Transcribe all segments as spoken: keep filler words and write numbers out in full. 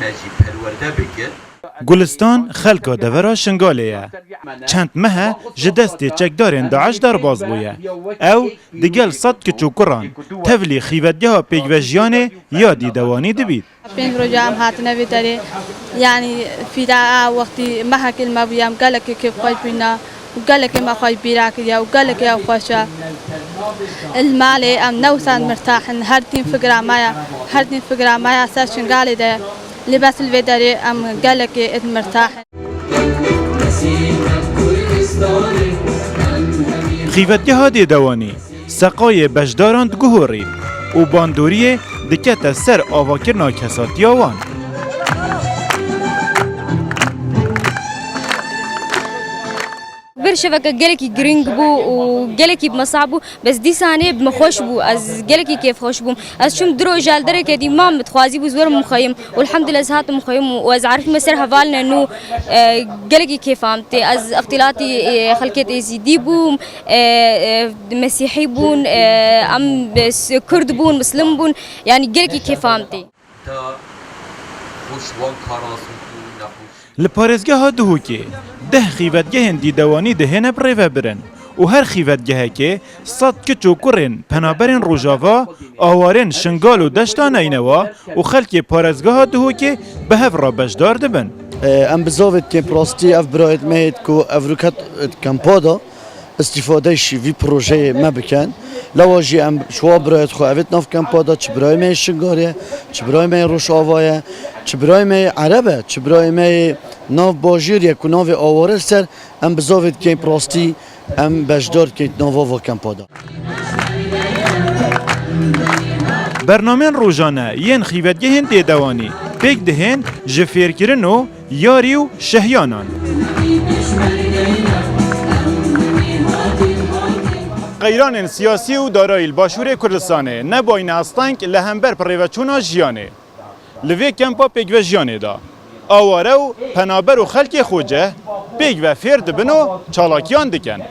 Me jî perwerde bike. Gulistan xelka devera Şingalê ye. Çend meh e ji destê çekdarên DAIŞ derbas bûye. Ew digel sed kiç û kuran tevlî xîvetgeha pêkvejiyanê ya Dîdewanî dibît. Pênc roja em hatine vê derê. Yanî fîra a wextî mehekî li me bûye, em gelekî kêfxweş bûne û gelekî me xweş bîra kiriye û gelekî ew xweş e. Li malê em ne wisa mirtah in, her tîm fikra me ye, her tîm fikra me ya ser Şingalê de ye. Lê bes li vê derê em gelekî id mirtah in. Xîvetgeha Dêdewanî seqayê beşdaran diguhorî û bandoriyê dikete ser avakirina kesatiya wan. Berşeveke gelekî giring bû û gelekî bi me sah bû. Bes dîsanê bi me xweş bû. Ez gelekî kêfxweş bûm. Ez çûm du roja li dereke dî mam, min dixwazî bû ez werim bixweyim. Û elhamdulillah ez hatim xweyim û ez erifîme ser hevalên nû, e, gelekî kêfa min tê. Ez ixtîlatî, e, xelkê tê êzîdî bûm, e, e, mesîhî bûn, e, em, e, s-, kurd bûn, muslim bûn. Yanî gelekî kêfa min tê. Da xweş wan karas û nexweş. Li parêzgeha Duhokê deh xîvetgehên Dîdewanî dihêne birêvebirin û her xîvetgehekê sed kiç û kurên penaberên Rojava, awarên Şingal û Deşta Neynewa û xelkê parêzgeha Duhokê bi hev re beşdar dibin. Em bi zavê dikên bi rastî ev birayêt me hêt ku ev rûket di kempa de îstîfadeyî jî vî projeyê me bikin. Lewa jî em ji wa birayêt xwe evêt nav kempa de, çi birayê me yê Şingalê ye, çi birayê me yê Rojava ye, çi birayê me yê Ereb e, çi birayê me yê nav bajêr ye ku navê aware li ser, em bi zavê dikên bi rastî em beşdar dikên nava va kempa de. Bernamên rojane yên xîvetgehên Dêdewanî pêk dihên ji fêrkirin û yarî û şehiyanan. Qeyranên siyasî û darayî li Başûrê Kurdistanê nebayne asteng li hember bi rêveçûna jiyanê. Li vê kempa pêkvejiyanê de aware û penaber û xelkê xwecih pêk ve fêr dibin û çalakiyan dikin.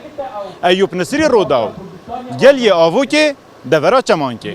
Eyûp Nisirî, Rodaw, Gel yê Avokê, Devera Çemankê.